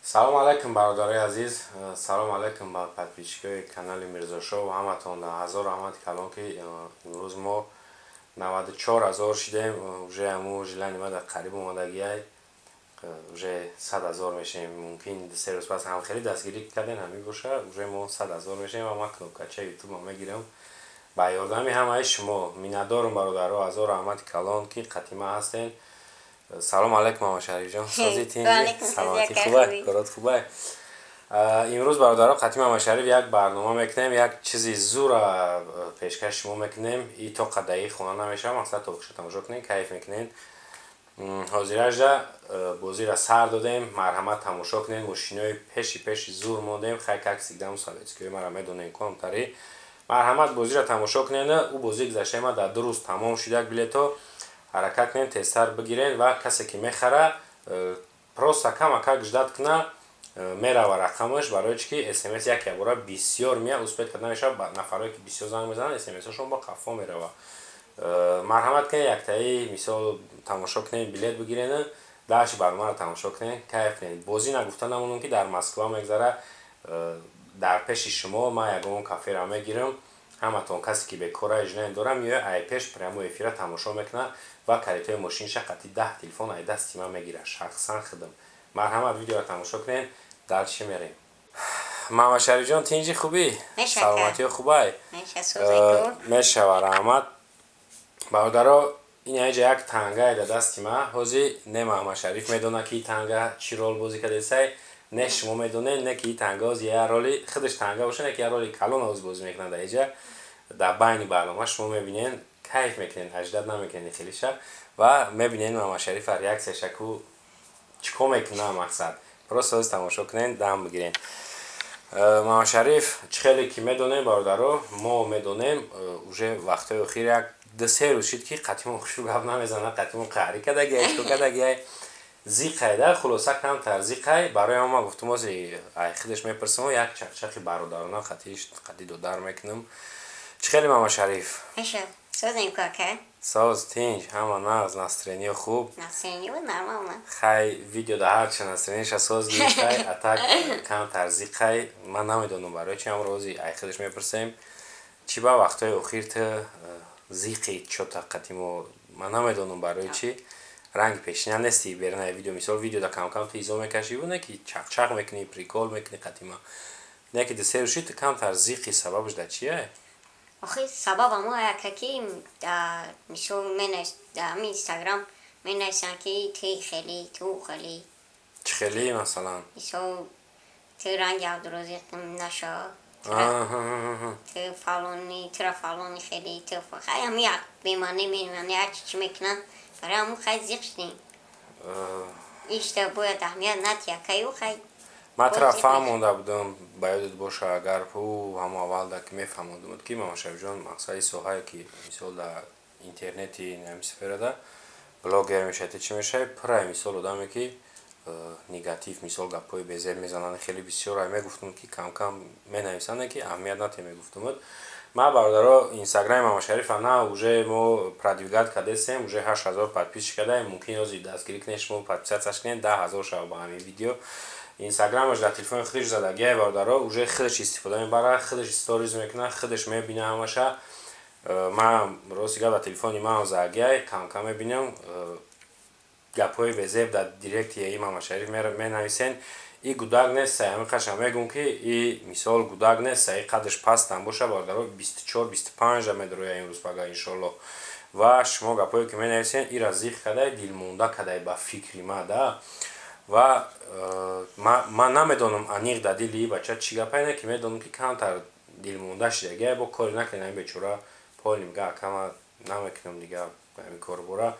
Салом алайкум, бародарои азиз, салом алайкум ба подписчикои канали Мирзошоу. Ҳаматон ҳазор раҳмати калон, ки имрӯз мо 94 000 шидем. Уже ҳаму желание ма дар қариб омадагиай, уже 100 000 мешем. Мумкин 3 рӯз пас ҳам хеле дастгирӣ кардем, ҳамин боша, уже мо 100 000 мешем ва ман кнопкачаи ютубро мегирам ба ёрдами ҳамаи шумо. Миннатдорум, бародаро, ҳазор раҳмати калон, ки қатима ҳастен. Салом алайкум, Мамашарифҷон, сози, тинҷи, саломатӣ, хубай, корот хубай? Имрӯз, бародаро, қатӣ Мамашариф як барнома мекунем, як чизи зура пешкаши шумо мекунем. И то қадаи хона намешавад, мақсад то охиша тамошо кунем, кайф мекунем. Ҳозиражда бозиро сар додем, марҳамат, тамошо кунем. Мошинои пеши пеши зур мондем. Хай, как всегда, советскиҳои мара медонем комтари. Марҳамат, бозиро тамошо кунед. Ӯ бозии гузаштаи ма дар 2 рӯз тамом шуд. Як билето ҳаракат кунем, тезтар бигирен ва касе ки мехара, просто камакак ждать куна, мерава рақамаш. Барои чӣ ки смс як ябора бисёр меяд, успеть карда намешавад. Нафарое ки бисёр занг мезананд, смсҳошон бо қафо мерава. Марҳамат кунед, яктаи мисол тамошо кунед, билет бигирен, даши барномаро тамошо кунед, кайф кунед. Бозӣ нагуфта намонам, ки дар Москва мегзара. Дар пеши шумо ман ягон каферо мегирам. Ҳаматон, касе ки бекора, желание дорам, меояд, ай пеш прямой эфира тамошо мекунад ва калитҳои мошиниша қатъи 10 телефон ай дасти ман мегирад, шахсан худам. Марҳамат, видеоро тамошо кунед, дальше мерем. Мамашарифҷон, тинҷи, хубӣ, саломатиё хубай? Мешава, раҳмат. Бародаро, ин аҷа як тангае дар дасти ма. Ҳозир не Маҳмадшариф медонад, ки танга чӣ рол бозӣ кардесай, не шумо медонед, не ки танга ҳозир як роли худаш танга боша, не ки як роли калон ҳозир бозӣ мекунад. Дар иҷа, дар байни барнома шумо мебинед, кайф мекунед, аждад намекунед хелиша ва мебинед Мамашарифа реаксияша ку чӣ кор мекунад. Мақсад, просто ҳозир тамошо кунед, дам бигиред. Мамашариф, чӣ хеле ки медонем, бародаро, мо медонем, уже вақтҳои охир як 2-3 рӯз шид, ки қатимон хушрӯ гап намезанад, қатимон қаҳрӣ кардагиай, чикор кардагиай, зиқайда. Хулоса, камтар зиқай. Барои ма гуфтум, ози ай худаш мепурсам, як чақчақи бародарона қатӣ додар мекунам. Чӣ хеле, Мамашариф? Соз, тинҷ, ҳама нағз, настроение хуб? Хай, видео да ҳарча настроениеша соз гирифтай, а так камтар зиқай. Ман намедонам барои чи, ҳамро ози ай худаш мепурсем, чӣ ба вақтҳои охир ту зиқи чота қатимо. Ман намедонам барои чӣ, ранги пешина нести. Бернаи видео, мисол, видео да камкам ту изо мекашиву, не ки чақчақ мекунӣ, прикол мекунӣ қатима, не ки 2-3 рӯз шид, ту камтар зиқи. Сабабаш дар чие? Охи, сабаб амо яка ки мисол ами Инстаграм менависанд, ки ти хеле, ту хеле. Чӣ хеле, масалан? Мисол, ту ранги Абдурозиқ наша, ту фалони, тура фалони хеле, ту хай ами як бемаъне мемаъне ҳарчи чӣ мекунанд. Барои ҳамун хай зиқ шудем. Ишта бояд аҳамият натия каю хай. Ман тура фаҳмонда будам, ба ёдат боша агар, ӯ ҳамо аввалда ки мефаҳмондумуд, ки Мамашарифҷон, мақсади соҳае ки мисол дар интернети ҳами сферада блогер мешавад, чӣ мешавад, пуррай мисол одаме ки негатив, мисол, гапҳои безеб мезананд, хеле бисёр. Мегуфтум, ки камкам менависанд, ки аҳамият натия, мегуфтумуд. Ман, бародаро, инстаграми Мамашарифа на уже мо продвигать кардесем, уже 8000 подписчик кардаем. Мумкин ҳозир дастгирӣ кунед, шумо подписаться кунед, 10 000 шава ба ҳамин видео. Инстаграмаш дар телефони худаш задагиай, бародаро, уже худаш истифода мебарад, худаш сториз мекунад, худаш мебина ҳамаша. Ман, рости гап, дар телефони ман задагиай, камкам мебинам. Гапҳои безеб дар директи и Мамашариф менависен. И гудак нест, ҳамин қаша мегӯм, ки и мисол гудак нест, и қадаш пастам боша, бародаро, 24, 25 медроя имрӯз пага, иншолло. Ва шумо гапҳое ки менависен, ира зиқ кадай, дилмонда кадай, ба фикри ма да. Ва ман намедонам аниқ дар дили и бача чӣ гапае, не ки медонам, ки камтар дилмонда шидагия. Бо коре накунед, ҳамин бечора поли мега: «Акама, намекунам дига ҳамин корбора».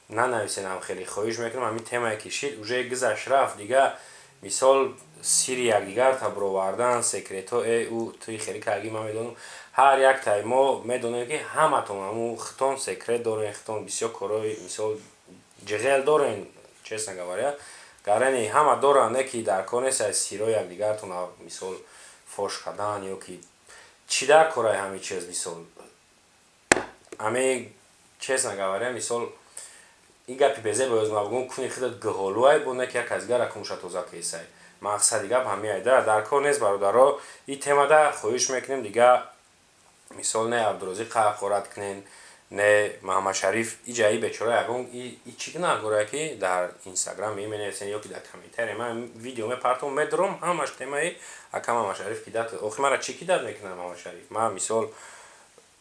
Нанависенам, хеле хоҳиш мекунам. Ҳамин темае ки шид, уже гузашт, рафт дига. Мисол, сири якдигар табровардан, секретҳо, э ӯ туи хеле карги, ман медонам, ҳар яктаи мо медонем, ки ҳаматон ҳамун хитон секрет дорен, хитон бисёр корҳои, мисол, ҷиғел дорен. Честно говоря, гарани ҳама доранд, не ки дар кор нест аз сирҳои якдигартон, мисол, фош кардан ё ки чӣ дар кораи ҳамин чиз. Мисол, ҳами, честно говоря, мисол, И гапи безе боёз ма бугум, куни худат гиҳолуай, бо не ки як аз гара кунша тоза кесай. Мақсади гап ҳамин айда дар кор нест, бародаро. И темада хоҳиш мекунем, дига мисол не Абдурозиқ ҳақорат кунен, не Маҳамадшариф. Иҷаи бечора ягон и чӣ гунаҳгоре, ки дар Инстаграм менависен ё ки дар комментария ман видео мепартом, медурам, ҳамаш темаи ака Маҳамадшариф кидат. Охи мара чӣ кидать мекунад Маҳамадшариф? Ман мисол,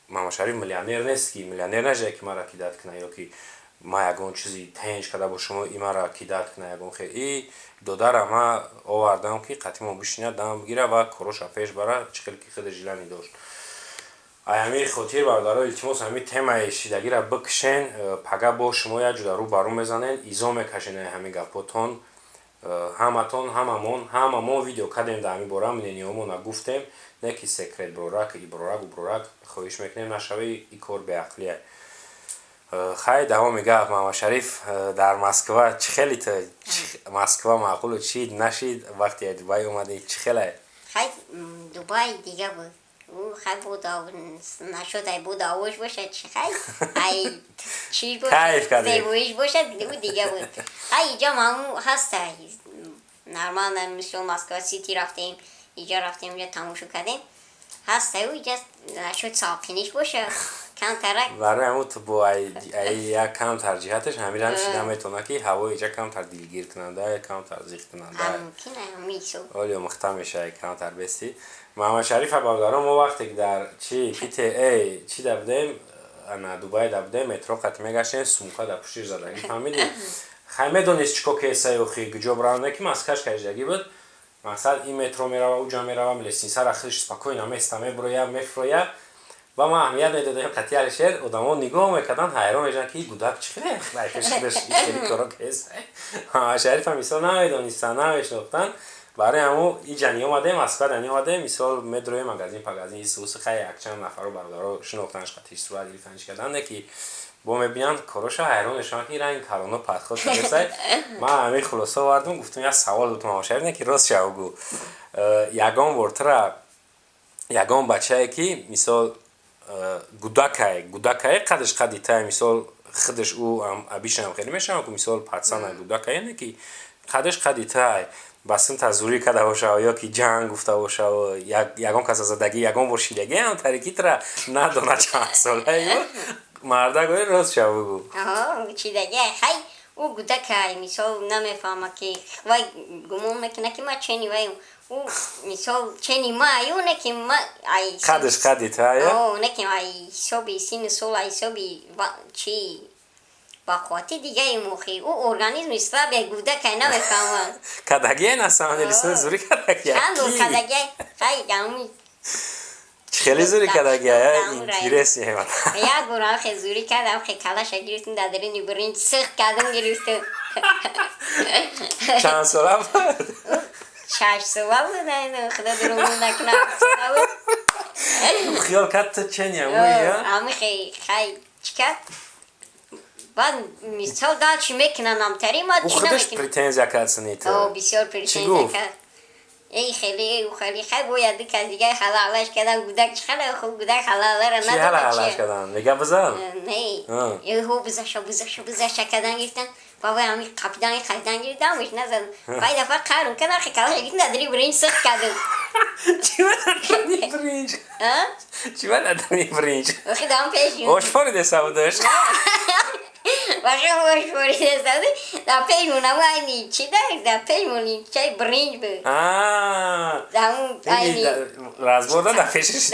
Маҳамадшариф миллионер нест, ки миллионер нажае, ки мара кидать кунад, ё ки ма ягон чизи тенҷ карда бошам, и мара кидать кунад. Ягон хел и додара ма овардам, ки қатимо бишинад, дам бигира ва короша пеш бара, чӣ хел ки худи желание дошт. Ай ҳамин хотир, бародаро, илтимос, ҳамин темаи шидагиро бикушен. Пага бо шумо як ҷуда рӯ ба рӯ мезанен, изо мекашен ай ҳамин гапотон. Ҳаматон, ҳамамон, ҳамамон видео кардем дар ҳамин бора, мнениёмона гуфтем, не ки секрет брорак, иброрак, уброрак. Хоҳиш мекунем, нашавӣ, и кор беақлие. Хай, давоми гап. Маҳамадшариф дар Москва чӣ хели? Москва маъқулу чӣ нашид, вақте Дубай омадӣ, чӣ хеле? Хай, Дубай дига буд. Хай, буд, нашуд, ай буд, овош бошад, чи хай, ай чиш бошад, зебоиш бошад, ӯ дига буд. Хай, иҷо маъму ҳаста, нормально. Мисол, Москва Сити рафтем, иҷо рафтем, иҷо тамошо кардем, ҳаста. Ӯ иҷа нашуд, салқиниш бошад камтарак. Барои ҳамун ту бо ай як камтар ҷиҳаташ ҳамирам шида метавонад, ки ҳавои иҷа камтар дилгиркунанда, камтар зиқкунанда. Мумкин ҳамин. Олиё мухта мешавад камтар бести. Маҳамадшарифа, бародарон, мо вақте ки дар чи пта чи да будем, ана Дубай да будем, метро қати мегаштем, сумка дар пуштиш задагӣ, фаҳмидӣ? Хай, медонист чӣ ко кесай, охи гуҷо бирав, ки маскаш кашидагӣ буд. Мақсад, ин метро мерава, уҷа мерава, лестницара худаш спокойно места, мебуроя, мефуроя. Ва ман аҳамият медодем, қати Алишер, одамо нигоҳ мекарданд, ҳайрон мешаванд, ки гудак чӣ хеле коро кесай. Шарифа мисол намедонистанд, намешинохтанд. Барои ҳамун иҷа ниомадем, Москва да ниомадем, мисол, медроем магазин, пагазин, исуси. Хай, якчанд нафаро, бародаро, шинохтанш, қатиш сурат гирифтанш карданд, ки бо мебинанд короша, ҳайрон мешаванд, ки ранги калоно подход кардесай. Ман ҳамин хулоса овардум, гуфтум, як савол дутум, Шариф, не ки рост шав гӯ. Ягон бор тура ягон бачае, ки мисол гудакай, гудакай, қадаш қади тай, мисол, худаш ӯ абишам хеле мешавам, ку мисол пацана гудакай, не ки қадаш қади тай, ба синта зурӣ карда боша ё ки ҷанг гуфта боша, ягон каса задагӣ, ягон бор шидагӣ ам тарики тра надона чанд солаю марда гӯи, рост шав бугӯ. Чидагӣ, хай, ӯ гудакай, мисол, намефаҳма, ки вай гумон мекуна, ки ма чени вай. Ӯ мисол чени ма аю, не ки ма ай қадаш қади тая. Не ки ай ҳисоби синну сол, ай ҳисоби чи ба қуввати дигаи мухи, ӯ организми слабый, гудакай, намефаҳмад. Кадагия на самом деле зури кадагия? Чанд бор кадагия, хай, ами. Хеле зури кадагия, интересный. Як бор хе зури кардам, хе калаша гирифтум, дар дарини биринҷ сихт кардам, гирифтум. Чанд сола буд? 6 сола буд, худо дурӯғ накунад, 7 сола буд. Хиёл кард ту чени амуя? Ами хе, хай, чӣ кард, баъд мисол дал чӣ мекунанд, амтари ма чӣ худаш претензия кард сини ту? Бисёр претензия кард, эй хеле, эй хеле. Хай, бояд ду кас дига ҳалалаш кардам. Гудак чӣ хеле хуб, гудак ҳалалара. Надорад. Ҳалалаш кардан? Мега бизан? Не, эй ҳо, бизаша, бизаша, бизаша кардан гирифтан. Бабай ами қапидан, қапидан гирифтам, уш назад. Баъд дафа қарм кардам, хе калаша гирифтам, дар биринҷ сихт кардам. Чӣ ба дарини биринҷ? Чӣ ба дарини биринҷ? Охи дам пеш ош фориде сабудаш. Баша ош фориде сабуд. Дар пешмон айни чӣ дар пешмон чай биринҷ буд. Айни разборда дар пешиш.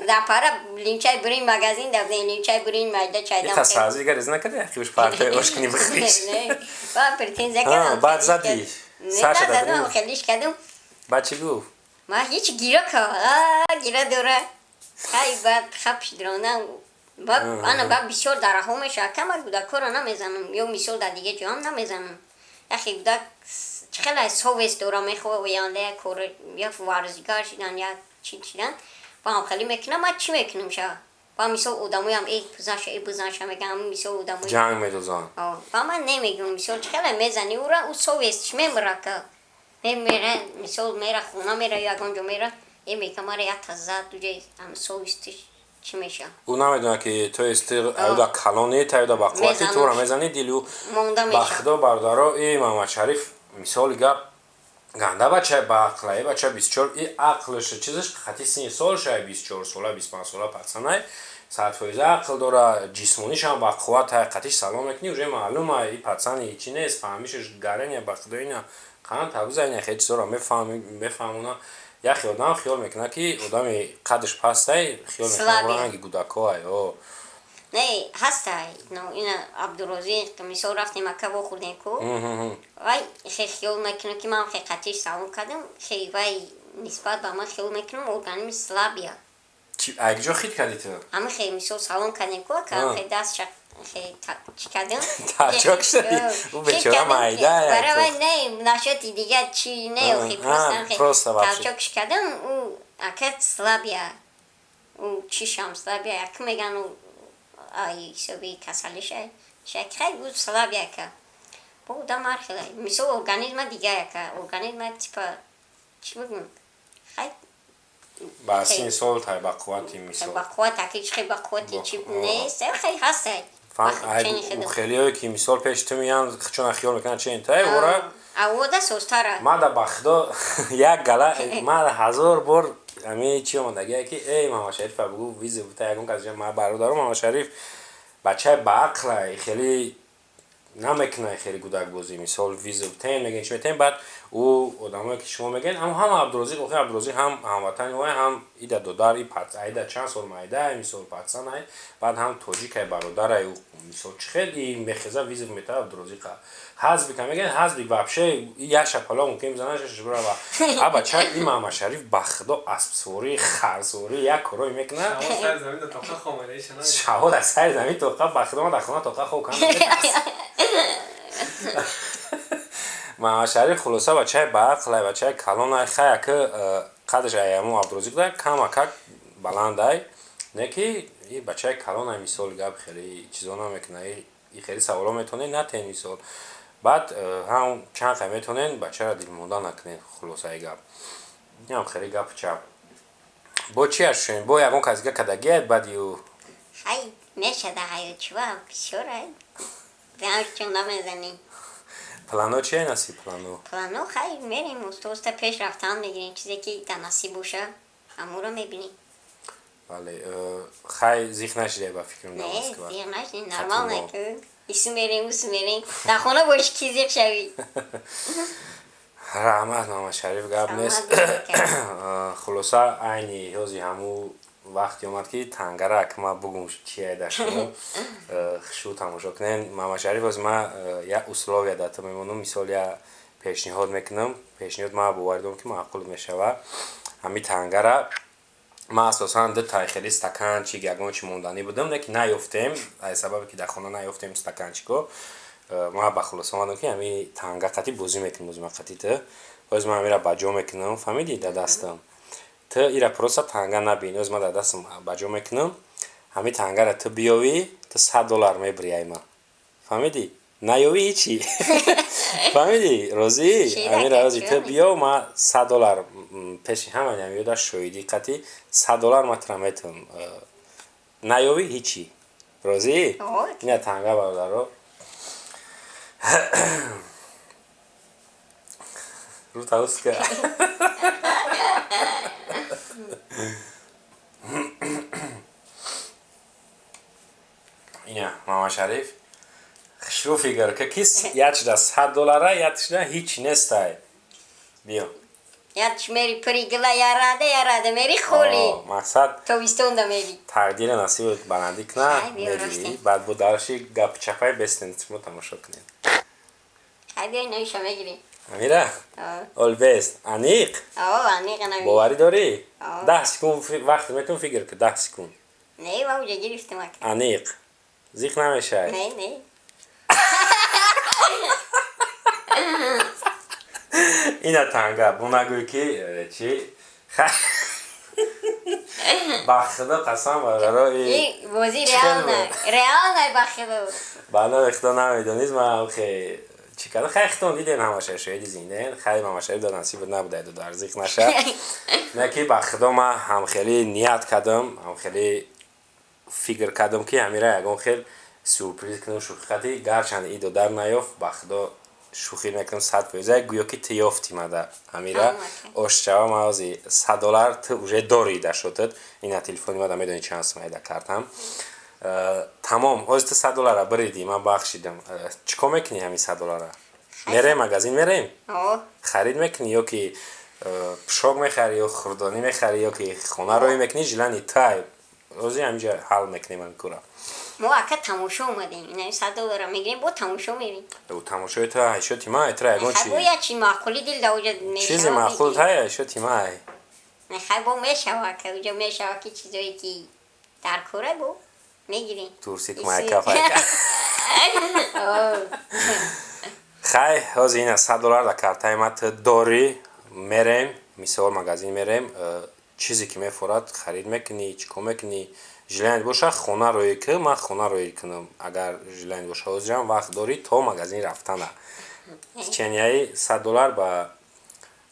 Дар пара лимчаи биринҷ, магазин дар лимчаи биринҷ майда чайдам. Та сабзи дигар реза накарди, хибш партои ош кунӣ, бихӯриш? Баъд претензия кардам. Баъд задӣ? Назадам, хелиш кардам. Баъд чӣ гуфт? Ма ҳеч, гира ка гира дора. Хай, баъд хап шидронам. Ана, баъд бисёр дараҳо мешавад. Камак гудакҳоро намезанам, ё мисол дар дига ҷоам намезанам. Яхе гудак чӣ хеле совесть дора, мехоҳа оянда як кор, як варзигар шидан, як чи шидан. Ба ҳам хеле мекунам, ма чӣ мекунам ша? Ба мисол одамоям эй бизанша, эй бизанша мегӯям, мисол одамои ҷанг медозанд. Ба ман немегӯм, мисол, чӣ хеле мезани ӯра, ӯ совестьш мемира ка мемира. Мисол, мера хона мера, ягон ҷо мера, э мега, мара як тазад уҷа, ам совестиш. чӣ меша. Ӯ намедонад, ки то есть аюда калони, таюда ба қуввати туро мезанӣ, дилу ба худо, бародаро, и Муҳаммадшариф мисоли гап ганда бача ба ақла, и бача 24, и ақлш чизаш хати сини солша, 24 сола, 25 сола пацанай, 100% ақл дора, ҷисмонишам ба қувват, ҳақиқатиш салом мекунӣ, уже маълума, и пацани чи нест, фаҳмишаш гарения, ба худо, ина қанд табиза, ина хеле чизоро мефаҳмона. Яхе одам хиёл мекунад, ки одами қадш пастай, хиёл мекунад ранги гудакоай о. Не, ҳастай, но ина Абдурозиқ, мисол, рафтем, ака, вохӯрдем ку, вай хе хиёл мекунад, ки ман хе қатиш салом кардам, хе вай нисбат ба ман хиёл мекунам организми слабия. Айкҷо хит кардӣ ту? Ҳама хе мисол салом кардем ку, ака, хе даст чӣ кардем. Таҷок шуди, ӯ бечора майда. Барои вай не, нашоти дигар чи не, хе просто толчокш кардам, ӯ ака слабия, ӯ чишам слабия, як меган, ӯ ай ҳисоби касалиша шак, хай, ӯ слабия ака, бо одам ҳар хела, мисол, организма дигар ака, организма типа чӣ бигӯм, хай. Ба сини сол тай ба қуввати, мисол. Ба қувват аки, чи ба қуввати чи нест, хай, ҳастай. Хелиое ки мисол пеши ту меянд, чона хиёл мекунанд, чен тай ора. Авода созтара. Мада ба худо як гала ман ҳазор бор ами чи омадагие, ки эй, Муҳаммадшарифа бугу, виза бута ягон кас. Ма бародаро, Муҳаммадшариф бачаи баақлай, хеле намекунай, хеле гудакбозӣ, мисол, виза бутен мегӯен, чи метен, баъд ӯ одамое ки шумо мегӯен, ам ҳама Абдурозиқ, охи Абдурозиқ ҳам ҳамватани ой, ҳам ида додар, и айда чанд сол майда, мисол, пацанай, баъд ҳам тоҷикай, бародарай, мисол, чи хел и мехеза, вызов мета Абдурозиқа. Ҳазбика мегӯен, ҳазбик вообще як шапало мумкин бизана, шашбирава. А бача и Маҳаммадшариф ба худо аспсуворӣ, харсуворӣ, як корое мекунад, шаҳо дар сари замин тоқа, ба худо, ман дар хона тоқа хоб кардам. Маҳаммадшариф, хулоса, бачаи баақлай, бачаи калонай, хай, ака, қадаш аяму Абдурозиқ да камакак баландай, не ки и бачаи калонай, мисол гап, хеле чизо намекунад, и хеле саволо метонед натен, мисол, баъд ҳам чанд қай метонен бачаро дилмонда накунед. Хулосаи гап, инам хеле гапи чап. Бо чи ашшоем, бо ягон кас дига кадагиад баъди ӯ? Хай, мешада, ҳаёт чува бисёр, ҳамчун намезанӣ. Плано чие, насиб, плано? Плано, хай, мерем, уста уста пеш рафтан мегирем, чизе ки дар насиб боша, ҳамуро мебинем. Бале, хай, зиқ нашидай, ба фикрам? Не, зиқ нашидем, нормально ку, ису мерем, усу мерем, дар хона боши ки зиқ шавӣ? Раҳмат, Муҳаммадшариф, гап нест. Хулоса, айни ҳози ҳаму вақте омад, ки тангарак ма бугум чие дар шумо хушрӯ тамошо кунем. Муҳаммадшариф, ҳози ма як условия дар ту мемонам, мисол, як пешниҳод мекунам, пешниҳод ма боварӣ дорам, ки маъқул мешава. Ҳами тангара ма асосан ду тай хели стаканчик, ягон чи монданӣ будам, не ки наёфтем, аз сабабе ки дар хона наёфтем стаканчико, ма ба хулоса омадам, ки ҳами танга қатӣ бозӣ мекунем. Ҳози ма қатӣ ту, ҳози ман ҳамира ба ҷо мекунам, фаҳмидӣ, дар дастам ту ира просто танга набин. Ҳози ман дар дастам ба ҷо мекунам, ҳами тангара ту биёвӣ, ту 100 доллар мебирӣ ай ма, фаҳмидӣ? Наёвӣ, ҳичи, фаҳмидӣ? Розӣ? Ҳамира ҳози ту биё, ма 100 доллар пеши ҳама ҳамиёда шоҳидӣ қатӣ 100 доллар ма тура метавам, наёвӣ, ҳичи. Розӣ? Ина танга, бародаро, рӯ тавус ка. Ина, Мамашариф, хушрӯ фикр ка, ки якшда 100 доллара, якшда ҳеч нестай, биё. Якш мери пури гила, ярада ярада мери холи. Мақсад. Тобистонда мери. Тақдири насибат баландӣ куна, мегирӣ, баъд бо дарши гапи чапай бестен, шумо тамошо кунед. Хай, биёй, ноиша мегирем. Амира ол бест, аниқ? Аниқ. Боварӣ дорӣ? 10 секунд вақт метавон, фикр ку, 10 секунд. Не, ва уҷа гирифтам, ака. Аниқ, зиқ намешавад? Не, не. Ина танга, бо нагӯй, ки чи. Ба худо қасам, бародаро. Бозӣ реально, реально, ба худо. Ба номи худо, намедонист, ман хе чӣ карда. Хай, хитон дидем, ҳамаша шоҳиди зиндаен. Хай, мамашариф да насибат набуда, дар зиқ наша, не ки ба худо, ман ҳамхелӣ ният кардам, ҳамхелӣ. Фикр кардам, ки ҳамира ягон хел сюрприз кунам, шӯхиқати. Гарчанд и додар наёфт, ба худо, шӯхӣ мекунам 100%. Гӯё ки ту ёфтӣ мада ҳамира ошчава. Ма ҳози 100 доллар ту уже дорӣ дар шотат. Ина телефони мада, медонӣ чанд сумай да картам. Тамом, ҳози ту 100 доллара биридӣ, ман бахшидам. Чӣ кор мекунӣ ҳамин 100 доллара? Мерем магазин, мерем, харид мекунӣ ё ки пӯшок мехарӣ, ё хурдонӣ мехарӣ, ё ки хона роҳӣ мекунӣ? Желание тай, ҳозир ҳаминҷа ҳал мекунем ҳамин кора. Мо, ака, тамошо омадем. Ина 100 доллара мегирем, бо тамошо мерем. Тамошои ту ҳайшоти ма тра ягон чи бо як чи маъқули дил да уҷа. Чизи маъқул тай ҳайшоти ма. Хай, бо мешава, ака, уҷа мешава, ки чизое ки дар кора, бо мегирем. Турсик майка файка. Хай, ҳозир ина 100 доллар дар картаи ма ту дорӣ. Мерем, мисол, магазин мерем, чизе ки мефорад, харид мекунӣ. Чӣ кор мекунӣ? Желание боша, хона роӣ ки, ман хона роӣ кунам. Агар желание боша, ҳозирам вақт дорӣ то магазин рафтана. Теченияи 100 доллар ба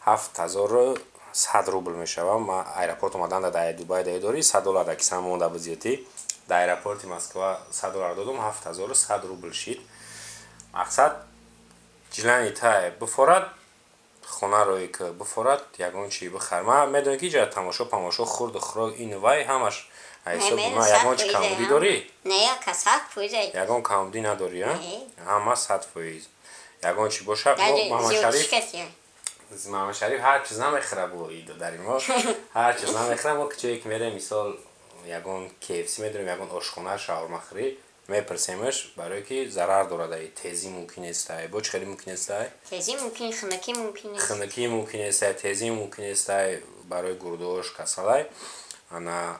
7100 рубл мешава. Ма аэропорт омадан дар Дубай даи дорӣ, 100 доллар дар кисам монда буд зиёдтӣ. Дар аэропорти Москва 100 доллар додум, 7100 рубл шид. Мақсад, желание тай, бифорад, хона роӣ ки, бифорад, ягон чи бихар. Ман медонам, ки иҷа тамошо памошо, хурду хӯрок, ину вай, ҳамаш ҳисоби ма. Ягон чи камбудӣ дорӣ? Не, ака, 100%. Ягон камбудӣ надорӣ, ҳама 100%. Ягон чи боша, Мамашариф, Мамашариф ҳар чиз намехӯра, бо дари мо ҳар чиз намехӯра. Мо ҷое ки мерем, мисол, ягон KFC медорем, ягон ошхона, шаурмахӯрӣ, мепурсемаш, барое ки зарар дорад, ай тезӣ мумкин нестай, бо чӣ хеле мумкин нестай? Тезӣ мумкин, хунукӣ мумкин. Хунукӣ мумкин нестай, тезӣ мумкин нестай, барои гурдош касалай. Ана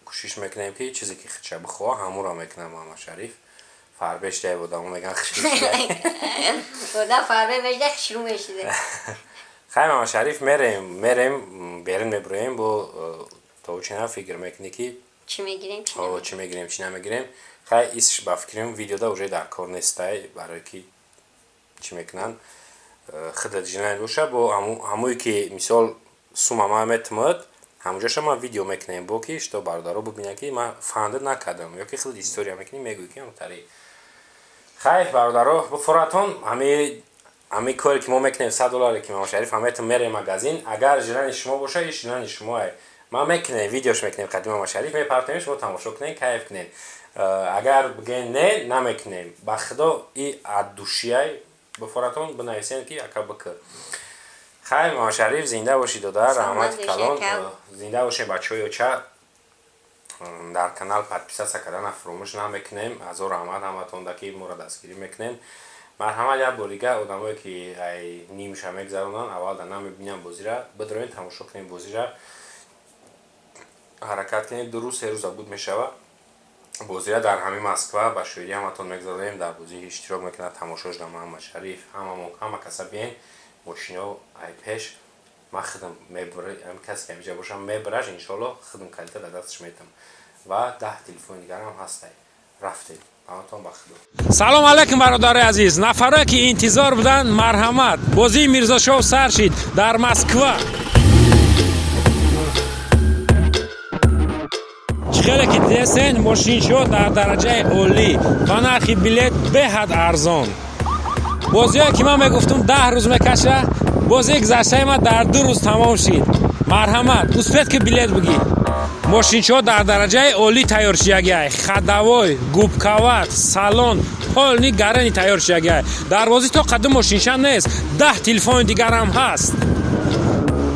кӯшиш мекунем, ки чизе ки худша бихоҳа, ҳамуро мекунам. Мамашариф фарбешдай, одамо меган хушрӯ. Одам фарбе мешда, хушрӯ мешида. Хай, Мамашариф, мерем, берун мебироем, бо то чина фикр мекунӣ, ки чӣ мегирем? Чӣ мегирем, чӣ намегирем. Хай, исш ба фикрам, видеода уже дар кор нестай, барое ки чӣ мекунанд, худат желание боша, бо ҳамое ки, мисол, сума ман метумад, ҳамуҷоша ман видео мекунем, бо ки что бародаро бубинанд, ки ман фанда накардам, ё ки худат история мекунӣ, мегӯӣ, ки ҳамтари. Хай, бародаро, бифоратон ҳами коре ки мо мекунем, 100 долларе ки Мамашариф ҳаметум, мерем магазин. Агар желание шумо боша, иш желание шумоае, ман мекунем, видеош мекунем, қадим Мамашариф мепартоем, шумо тамошо кунед, кайф кунед. Агар бигӯен не, намекунем, ба худо, и от души ай. Бифоратон, бинависем, ки ака, бикр. Хай, Мамашариф, зинда бошӣ, додар, раҳмати калон, зинда бошед, бачаҳои оча. Дар канал подписаться кардана фуромӯш намекунем. Ҳазор раҳмат ҳаматонда, ки моро дастгирӣ мекунем. Марҳамат, як бор дига, одамое ки ай нимша мегзаронанд, аввал да намебинанд бозира, бидроен, тамошо кунем бозира, ҳаракат кунем. 2 рӯз, 3 рӯза буд мешава бозира. Дар ҳамин Москва ба шоҳидӣ ҳаматон мегзаронем. Дар бозӣ иштирок мекунад, тамошош да Муҳаммадшариф. Ҳамамон, ҳама каса биен, мошино ай пеш ман худам мебурам. Касе ки ҳамиҷа бошам, мебараш, иншоалло, худам калита дар дасташ метам ва 10 телефони дигарам ҳастай. Рафтем, ҳаматон ба худо. Салом алайкум, бародари азиз! Нафаре ки интизор буданд, марҳамат, бозии Мирзошов сар шид дар Москва. Чӣ хеле ки дидесен, мошиншо дар дараҷаи олӣ ва нархи билет беҳад арзон. Бозиҳое ки ман мегуфтум 10 рӯз мекаша, бозии гузаштаи ман дар 2 рӯз тамом шид. Марҳамат, успеть ки билет бигӣ. Мошинчаҳо дар дараҷаи олӣ тайёр шидагиай: ходовой, губкават, салон полный гарани тайёр шидагиай. Дар бозӣ то қадим мошинча нест, 10 телефони дигарам ҳаст.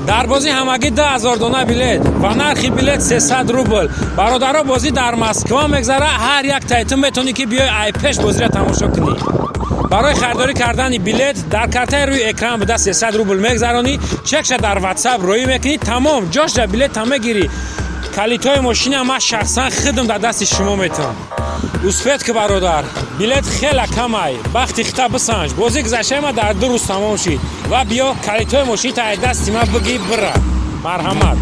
Дар бозӣ ҳамагӣ 2000 дона билет ва нархи билет 300 рубл. Бародаро, бозӣ дар Москва мегзара. Ҳар як тайтун метавонӣ, ки биёй, ай пеш бозиро тамошо кунӣ. Барои харидорӣ кардани билет дар картаи рӯи экран буда 300 рубл мегзаронӣ, чекша дар Ватсап роӣ мекунӣ, тамом, ҷошда билета мегирӣ. Калитҳои мошина ман шахсан худам дар дасти шумо метавам. Успеть ки, бародар, билет хела камай, бахти хита бисанҷ. Бозӣ гузаштаи ман дар 2 рӯз тамом шид ва биё, калитҳои мошинита ай дасти ман бигӣ, бира. Марҳамат.